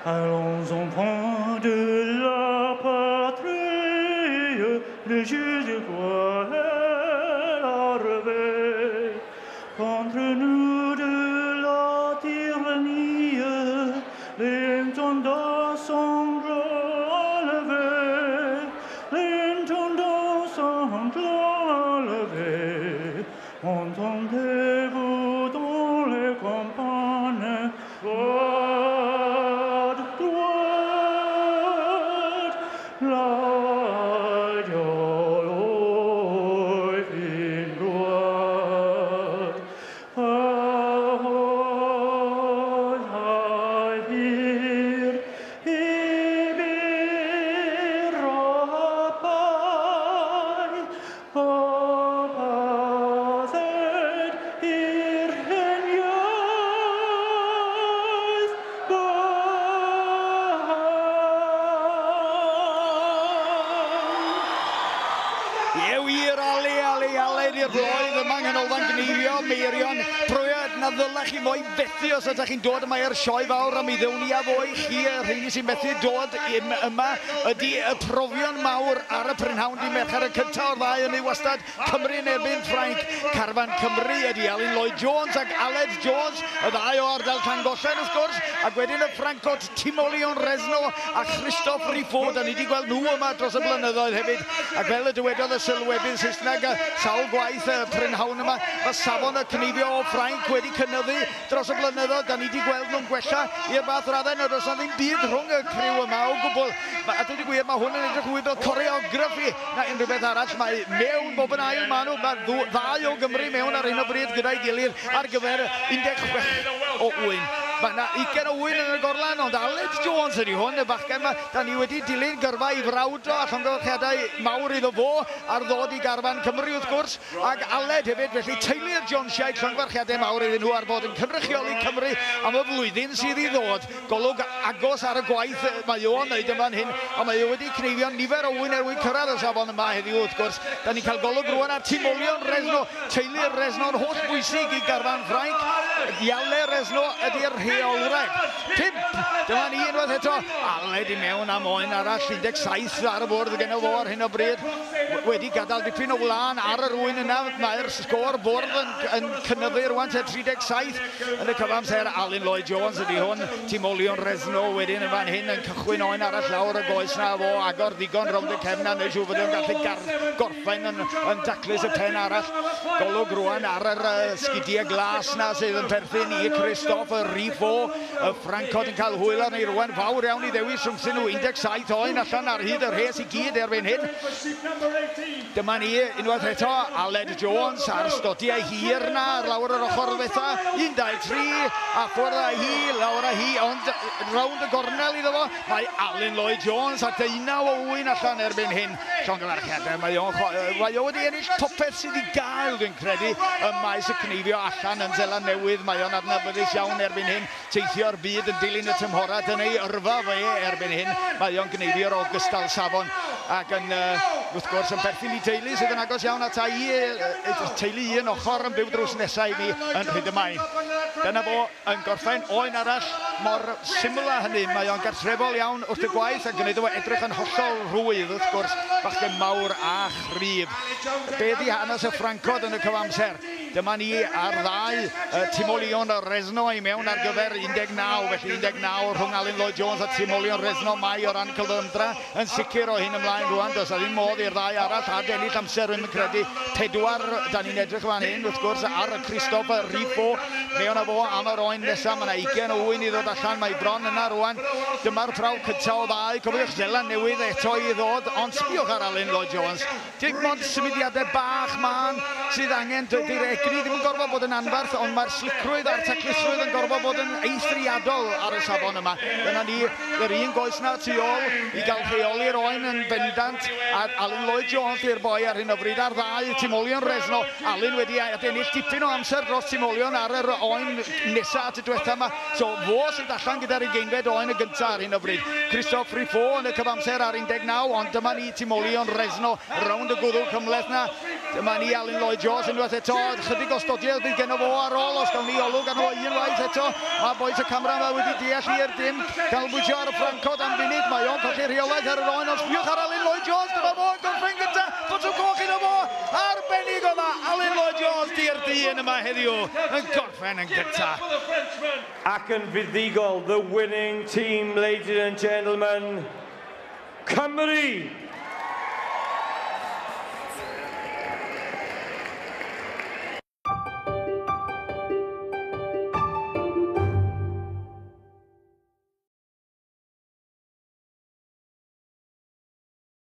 Allons enfants de la patrie, le juge cruel arrivé. Contre nous de la tyrannie, l'intendant sanglant levé, l'intendant sanglant levé. Entendez-vous dans les campagnes, droite, droite, la droite. Ie wir, Ale, Ale, Ale, i'r roedd yma yng Nghanolfan Gneifio, Meirion. Profiad na ddylech chi mo'i fethu os ydych chi'n dod yma i'r sioe fawr, a mi ddewn ni â fo i chi, y rheini sy'n methu dod yma, ydy y profion mawr ar y prynhawn di Mercher, y cyntaf o'r ddau yn ei wastad, Cymru yn erbyn Ffrainc. Carfan Cymru ydy Alun Lloyd Jones ac Aled Jones, y ddau o ardal Llangollen wrth gwrs, ac wedyn y Ffrancod Timoleon Resno a Christophe Riffaut, da ni wedi gweld nhw yma dros y blynyddoedd hefyd, ac fel y dywedodd y sylwebydd Saesneg sawl gwaith y prynhawn yma, mae safon y cneifio o Ffrainc wedi cynyddu dros y blynyddoedd, da ni wedi gweld nhw'n gwella i'r fath raddau nad oes 'na ddim byd rhwng y criw yma o gwbl. A dweud y gwir, mae hwn yn edrych fwy fel choreograffi na unrhyw beth arall. Mae mewn bob yn ail maen nhw, mae ddau o Gymru mewn ar hyn o bryd gyda'i gilydd ar gyfer 16 o ŵyn. Mae yna 20 o ŵyn yn y gorlan, ond Aled Jones ydy hwn, y bachgen yma. Da ni wedi dilyn gyrfa i frawd o a llongyfarchiadau mawr iddo fo ar ddod i garfan Cymru wrth gwrs, ac Aled hefyd, felly teulu'r Jonesiaid, llongyfarchiadau mawr iddyn nhw ar fod yn cynrychioli Cymru am y flwyddyn sydd i ddod. Golwg agos ar y gwaith mae o'n wneud yn fan hyn, ond mae o wedi cneifio nifer o ŵyn er mwyn cyrraedd y safon yma heddiw wrth gwrs. Da ni'n cael golwg rwan ar Timoleon Resno, teulu'r Resno'n holl bwysig i garfan Ffrainc. Iale Resno ydy'r rheolwraig. 5, dyma ni unwaith eto. Aled i mewn am oen arall, 17 ar y bwrdd genno fo ar hyn o bryd. Wedi gadael dipyn o wlân ar yr ŵyn yna, mae'r sgôr bwrdd yn cynyddu rwan tua 37 yn y cyfamser. Alun Lloyd Jones ydy hwn, Timoleon Resno wedyn yn fan hyn yn cychwyn oen arall lawr y goes na fo, agor ddigon rownd y cefn na, neu siŵr fod o'n gallu gorffen yn daclus y pen arall. Golwg rwan ar yr sgidiau glas na sydd yn perthyn i Christophe Riffaut, y Ffrancod yn cael hwyl arni rwan, fawr iawn i ddewis rhwngthyn nhw, 17 oen allan ar hyd y rhes i gyd erbyn hyn. Dyma ni unwaith eto, Aled Jones a'r stodiau hir na ar lawr yr ochr ddetha, 1, 2, 3, a ffwrdd â hi, lawr â hi, ond rownd y gornel iddo fo, mae Alun Lloyd Jones a 19 o ŵyn allan erbyn hyn. Llongyfarchiadau, mae o wedi ennill popeth sydd i gael, dwi'n credu, ym maes y cneifio allan yn Seland Newydd. Mae o'n adnabyddus iawn erbyn hyn, teithio'r byd yn dilyn y tymhorau, dyna ei yrfa fe erbyn hyn. Mae o'n gneifiwr o gystal safon ac yn, wrth gwrs, yn perthyn i teulu sydd yn agos iawn ata i, teulu un ochr yn byw drws nesaf i mi yn Rhydymain. Dyna fo yn gorffen oen arall mor syml â hynny. Mae o'n gartrefol iawn wrth y gwaith ac yn gwneud o edrych yn hollol rhwydd, wrth gwrs, bachgen mawr a chryf. Be di hanes y Ffrancod yn y cyfamser? Dyma ni ar ddau Timoleon Resno i mewn ar gyfer 19, felly 19 rhwng Alun Lloyd Jones a Timoleon Resno. Mae o ran cyflymdra yn sicr o hyn ymlaen rwan, does 'na ddim modd i'r ddau arall adennill amser rwy'n credu. 4, da ni'n edrych fan hyn wrth gwrs ar Christophe Riffaut, mewn â fo am yr oen nesaf, mae yna 20 o ŵyn i ddod allan, mae bron yna rwan. Dyma'r prawf cyntaf o ddau, cofiwch Seland Newydd eto i ddod, ond sbiwch ar Alun Lloyd Jones. Dim ond symudiadau bach mân sydd angen, dydy'r egni ddim yn gorfod bod yn anferth, ond mae'r slicrwydd a'r taclusrwydd yn gorfod bod yn eithriadol ar y safon yma. Dyna ni, yr un goes na tu ôl i gael rheoli'r oen yn bendant, a Alun Lloyd Jones i'r boi ar hyn o bryd ar ddau, Timoleon Resno. Alun wedi adennill dipyn o amser dros Timoleon ar yr oen nesaf at y diwetha yma, so fo sydd allan gyda'r ugeinfed oen y gyntaf ar hyn o bryd. Christophe Riffaut yn y cyfamser ar 19, ond dyma ni Timoleon Resno rownd y gwddw cymhleth na. Dyma ni Alun Lloyd Jones unwaith eto, chydig o stodiad bydd genno fo ar ôl, os gawn ni olwg arno fo unwaith eto. Mae bois y camera yma wedi deall i'r dim, canolbwyntio ar y Ffrancod am funud, mae o'n colli rheolaeth ar yr oen, ond sbiwch ar Alun Lloyd Jones, dyma fo yn gorffen gynta, botwm coch iddo fo, arbennig o dda, Alun Lloyd Jones, di'r dyn yma heddiw, yn gorffen yn gynta. Ac yn fuddugol, the winning team, ladies and gentlemen, Cymru!